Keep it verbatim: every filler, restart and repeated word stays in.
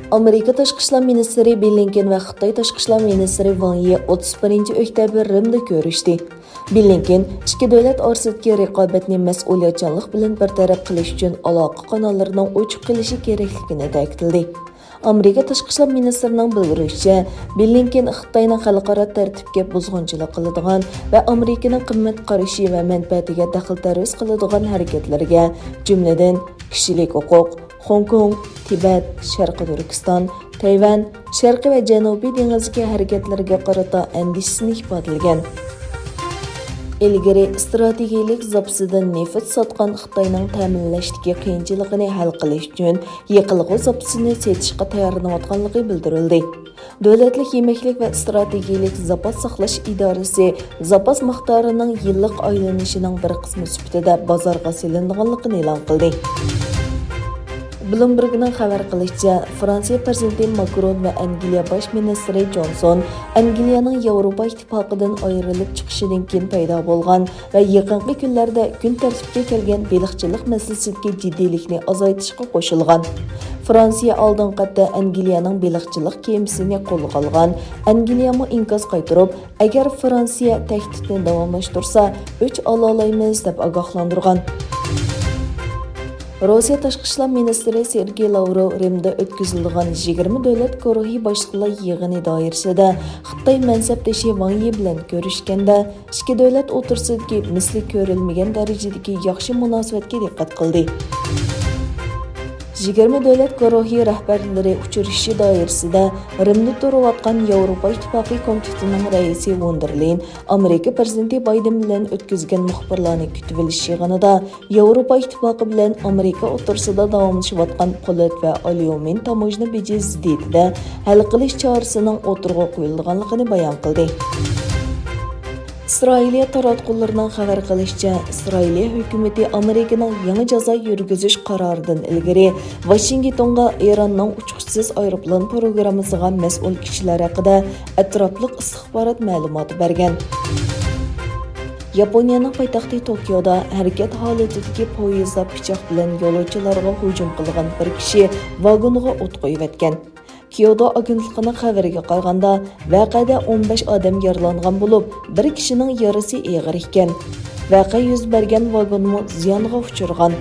ئامېرىكا تاشقى ئىشلار مىنىستىرى بلىنكېن ۋە خىتاي تاشقى ئىشلار مىنىستىرى ۋاڭ يى ئوتتۇز بىرىنچى ئۆكتەبىر رىمدا كۆرۈشتى. بلىنكېن ئىككى دۆلەت ئارىسىدىكى رىقابەتنى مەسئۇلىيەتچانلىق بىلەن بىر تەرەپ قىلىش ئۈچۈن ئالاقە قاناللىرىنىڭ ئوچۇق قېلىشى كېرەكلىكىنى تەكىتلىدى. ئامېرىكا تاشقى ئىشلار مىنىستىرىنىڭ بىلدۈرۈشىچە، بلىنكېن خىتاينىڭ خەلقئارا تەرتىپكە بۇزغۇنچىلىق قىلىدىغان ۋە ئامېرىكىنىڭ قىممەت قارىشى ۋە مەنپەئەتىگە دەخلى تەرۇز قىلىدىغان ھەرىكەتلىرىگە، جۈملىدىن، كىشىلىك ھوقۇق، خوڭكوڭ، تىبەت، شەرقىي تۈركىستان، تەيۋەن، شەرقىي ۋە جەنۇبىي دېڭىزدىكى ھەرىكەتلىرىگە قارىتا ئەندىشىسىنى ئىپادىلىگەن. ئىلگىرى ئىستراتېگىيەلىك زاپىسىدىن نېفىت ساتقان خىتاينىڭ تەمىنلەشتىكى قىيىنچىلىقىنى ھەل قىلىش ئۈچۈن يېقىلغۇ زاپىسىنى سېتىشقا تەييارلىنىۋاتقانلىقى بىلدۈرۈلدى. دۆلەتلىك يېمەكلىك ۋە ئىستراتېگىيەلىك زاپاس ساقلاش ئىدارىسى زاپاس مىقدارىنىڭ يىللىق ئايلىنىشىنىڭ بىر قىسمى سۈپىتىدە بازارغا سېلىنىدىغانلىقىنى ئېلان قىلدى. بلومبېرگنىڭ خەۋەر قىلىشىچە، فرانسىيە پىرېزىدېنتى ماكرون ۋە ئەنگلىيە باش مىنىستىرى جونسون ئەنگلىيەنىڭ ياۋروپا ئىتتىپاقىدىن ئايرىلىپ چىقىشىدىن كېيىن پەيدا بولغان ۋە يېقىنقى كۈنلەردە كۈن تەرتىپكە كەلگەن بېلىقچىلىق مەسىلىسىدىكى جىددىيلىكنى ئازايتىشقا قوشۇلغان. فرانسىيە ئالدىنقى قەتتە ئەنگلىيەنىڭ بېلىقچىلىق كېمىسىنى قولغا ئالغان، ئەنگلىيەمۇ ئىنكاس قايتۇرۇپ، ئەگەر فرانسىيە تەھدىتنى داۋاملاشتۇرسا، ئۆچ ئالالايمىز، دەپ ئاگاھلاندۇرغان. روسىيە تاشقى ئىشلار مىنىستىرى سېرگېي لاۋروۋ رىمدا ئۆتكۈزۈلىدىغان يىگىرمە دۆلەت گۇرۇھى باشلىقلار يىغىنى دائىرىسىدە خىتاي مەنسەپدىشى ۋاڭ يى بىلەن كۆرۈشكەندە، ئىككى دۆلەت ئوتتۇرىسىدىكى مىسلى كۆرۈلمىگەن دەرىجىدىكى ياخشى مۇناسىۋەتكە دىققەت قىلدى. يىگىرمە دۆلەت گۇرۇھى رەھبەرلىرى ئۇچرىشىشى دائىرىسىدە رىمدا تۇرۇۋاتقان ياۋروپا ئىتتىپاقى كومىتېتىنىڭ رەئىسى ۋون دېر لېيېن ئامېرىكا پىرېزىدېنتى بايدېن بىلەن ئۆتكۈزگەن مۇخبىرلارنى كۈتۈۋېلىش يىغىنىدا ياۋروپا ئىتتىپاقى بىلەن ئامېرىكا ئوتتۇرىسىدا داۋاملىشىۋاتقان پولات ۋە ئاليۇمىن تاموژنا بېجى زىددىيىتىدە ھەل قىلىش چارىسىنىڭ ئوتتۇرىغا قويۇلىدىغانلىقىنى بايان قىلدى. ئىسرائىلىيە تاراتقۇلىرىنىڭ خەۋەر قىلىشىچە، ئىسرائىلىيە ھۆكۈمىتى ئامېرىكىنىڭ يېڭى جازا يۈرگۈزۈش قارارىدىن ئىلگىرى ۋاشىنگتونغا ئىراننىڭ ئۇچقۇچىسىز ئايروپىلان پروگراممىسىغا مەسئۇل كىشىلەر ھەققىدە ئەتراپلىق ئىستىخبارات مەلۇماتى بەرگەن. ياپونىيەنىڭ پايتەختى توكيودا ھەرىكەت ھالىتىدىكى پويىزدا پىچاق بىلەن يولۇچىلارغا ھۇجۇم قىلغان بىر كىشى ۋاگونغا ئوت قويۇۋەتكەن. كيودو ئاگېنتلىقىنىڭ خەۋىرىگە قارىغاندا، ۋەقەدە ئون بەش ئادەم يارىلانغان بولۇپ، بىر كىشىنىڭ يارىسى ئېغىر ئىكەن. ۋەقە يۈز بەرگەن ۋاگونمۇ زىيانغا ئۇچرىغان.